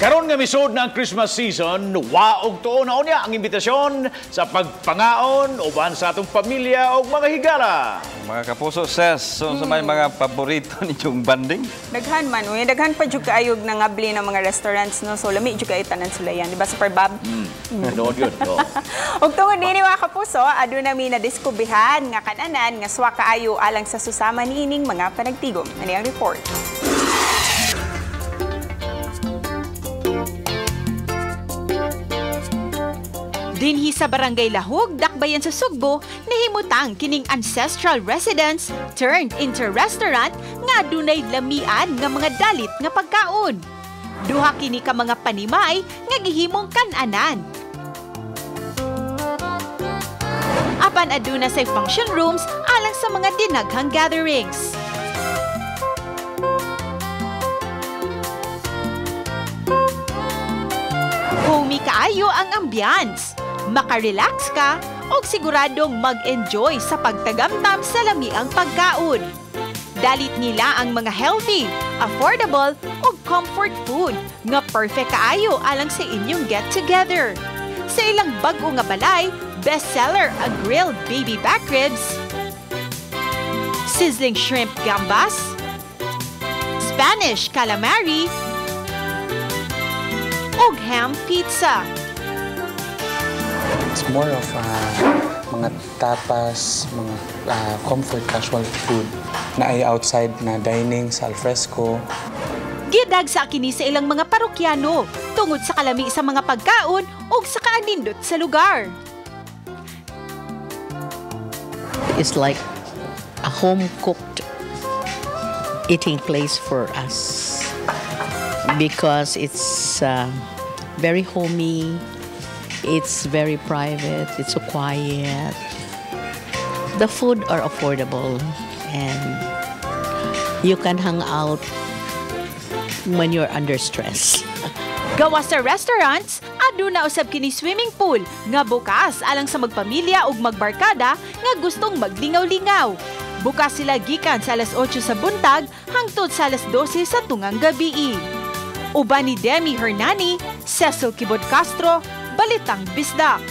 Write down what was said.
Karon nga misud na ang Christmas season, waog tuo na unya ang imbitasyon sa pagpangaon uban sa atong pamilya ug mga higala. Mga kapuso, Ses, so sa may mga paborito ninyong banding? Daghan man, uy, daghan pa jud kaayog nangabli ng mga restaurants, no. So lami jud kaayo tanan sulayan, di ba, Super Bob? Tinuod yun. Oh. Ug tungod niini, mga kapuso, aduna mi nadiskubrihan nga kananan nga swak kaayo alang sa susama niining mga panagtigom. Ani ang report. Dinhi sa Barangay Lahug, Dakbayan sa Sugbo, nahimutang kining ancestral residence turned into restaurant nga adunay lamian nga mga dalit nga pagkaon. Duha kini ka mga panimay nga gihimong kananan. Apan aduna say function rooms alang sa mga dinaghang gatherings. Homey kaayo ang ambience. Makarelax ka og siguradong mag-enjoy sa pagtagamtam sa lamiang pagkaon. Dalit nila ang mga healthy, affordable ug comfort food nga perfect kaayo alang sa inyong get-together. Sa ilang bag-o nga balay, bestseller ang grilled baby back ribs, sizzling shrimp gambas, Spanish calamari, ug ham pizza. It's more of mga tapas, mga comfort casual food na ay outside na dining sa alfresco. Gidag sa kini sa ilang mga parokyano tungod sa kalami sa mga pagkaon ug sa kaanindot sa lugar. It's like a home-cooked eating place for us because it's very homey, it's very private, it's so quiet. The food are affordable and you can hang out when you're under stress. Gawa sa restaurants, aduna usab kini swimming pool nga bukas alang sa magpamilya ug magbarkada nga gustong maglingaw-lingaw. Bukas sila gikan sa alas 8 sa buntag hangtod sa alas 12 sa tungang gabii. Uban ni Demi Hernani, Cecil Kibod Castro, Balitang Bisdak.